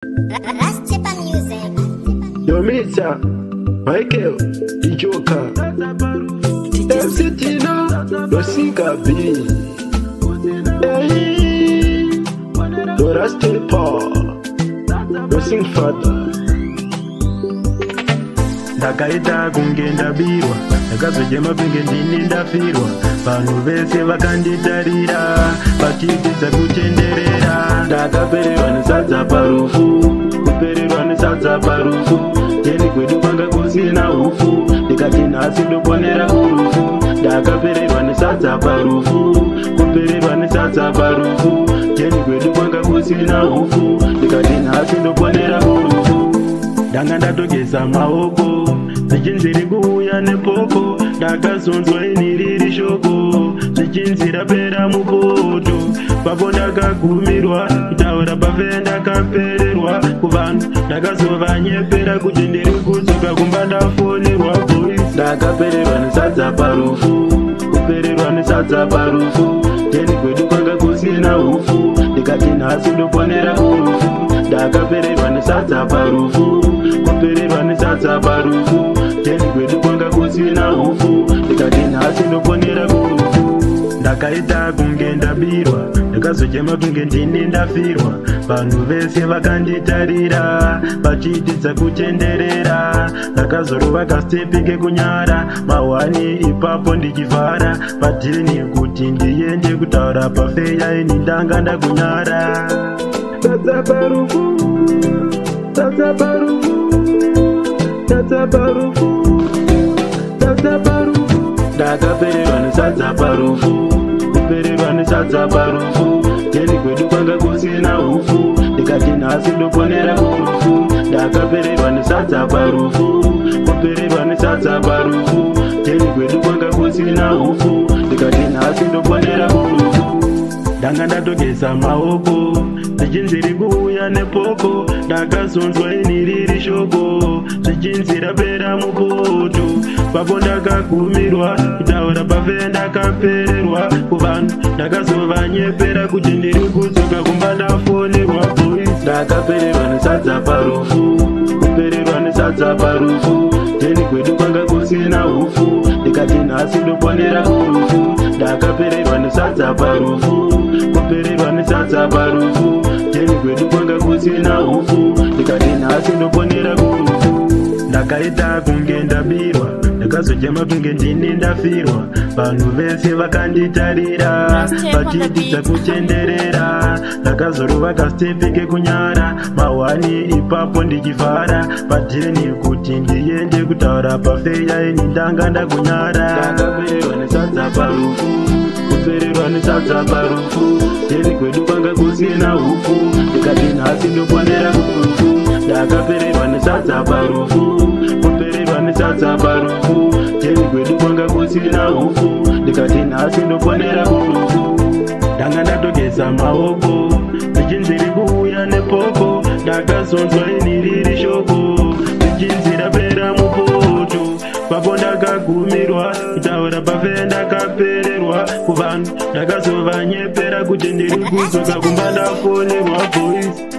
Rastepa Music. Yomisa, Michael, the Joker, MC Tina, Rosika B, Hey, Rastepa, Rosing Father. Ndakaita kunge ndabirwa, ndakazojema kunge ndini ndafirwa. Vanhu vese vakanditarira vachiitidza kutenderera. Ndakapererwa nesadza parufu, kupererwa nesadza parufu. Teni kwedu kwanga kusina hufu, ndikati nhasi ndoponera kurufu. Ndakapererwa nesadza parufu, kupererwa nesadza parufu. Teni kwedu kwanga kusina hufu, ndikati nhasi ndoponera kurufu. Ndanga ndatogeza maoko, zvichinzi kuuya nepoko. Ndakazonzwa ini riri shoko, zvichinzi rapera mupoto. Papo ndakagumirwa kutaura pafe, ndakapererwa kuvanhu. Ndakazovanyepera kuti ndiri kudzoka kumba, ndafonerwa boys. Ndakapererwa nesadza parufu, kupererwa nesadza parufu. Teni kwedu kwanga kusina hufu, ndikati nhasi ndoponera kurufu. Ndakapererwa nesadza parufu, kupererwa nesadza parufu. Teni kwedu kwanga kusina hufu, ndikati nhasi ndoponera kurufu. Ndakaita kunge ndabirwa, ndakazochema kunge ndini ndafirwa. Vanhu vese vakanditarira vachiitidza kutenderera. Ndakazorova kastepi kekunyara mahwani ipapo, ndichivhara padhini kuti ndiende kutaura pafeya. Ini ndanga ndakunyara. Sadza parufu, sadza parufu, sadza parufu, sadza parufu. Ndakapererwa nesadza parufu, kupererwa nesadza parufu. Teni kwedu kwanga kusina hufu, ndikati nhasi ndoponera kurufu. Ndakapererwa nesadza parufu, kupererwa nesadza parufu. Teni kwedu kwanga kusina hufu, ndikati nhasi ndoponera kurufu. Ndanga ndatogeza maoko, zvichinzi kuuya nepoko. Ndakazonzwa ini riri shoko, zvichinzi rapera mupoto. Papo ndakagumirwa kutaura pafe, ndakapererwa kuvanhu. Ndakazovanyepera kuti ndiri kudzoka kumba, ndafonerwa boys. Ndakapererwa nesadza parufu, kupererwa nesadza parufu. Teni kwedu kwanga kusina hufu, ndikati nhasi ndoponera kurufu. Ndakapererwa nesadza parufu, kupererwa nesadza parufu. Teni kwedu kwanga kusina hufu, ndikati nhasi ndoponera kurufu. Ndakaita kunge ndabirwa, ndakazochema kunge ndini ndafirwa. Vanhu vese vakanditarira vachiitidza kutenderera. Ndakazorova kastepi kekunyara mahwani ipapo, ndichivhara padheni kuti ndiende kutaura pafeya. Ini ndanga ndakunyara. Ndakapererwa nesadza parufu, kupererwa nesadza parufu. Teni kwedu kwanga kusina hufu, ndikati nhasi ndoponera kurufu. Ndakapererwa nesadza parufu, kupererwa nesadza parufu. Teni kwedu kwanga kusina hufu, ndikati nhasi ndoponera kurufu. Ndanga ndatogeza maoko, zvichinzi kuuya nepoko. Ndakazonzwa ini riri shoko, zvichinzi rapera mupoto. Papo ndakagumirwa kutaura pafe, ndakapererwa kuvanhu. Ndakazovanyepera kuti ndiri kudzoka kumba, ndafonerwa boys.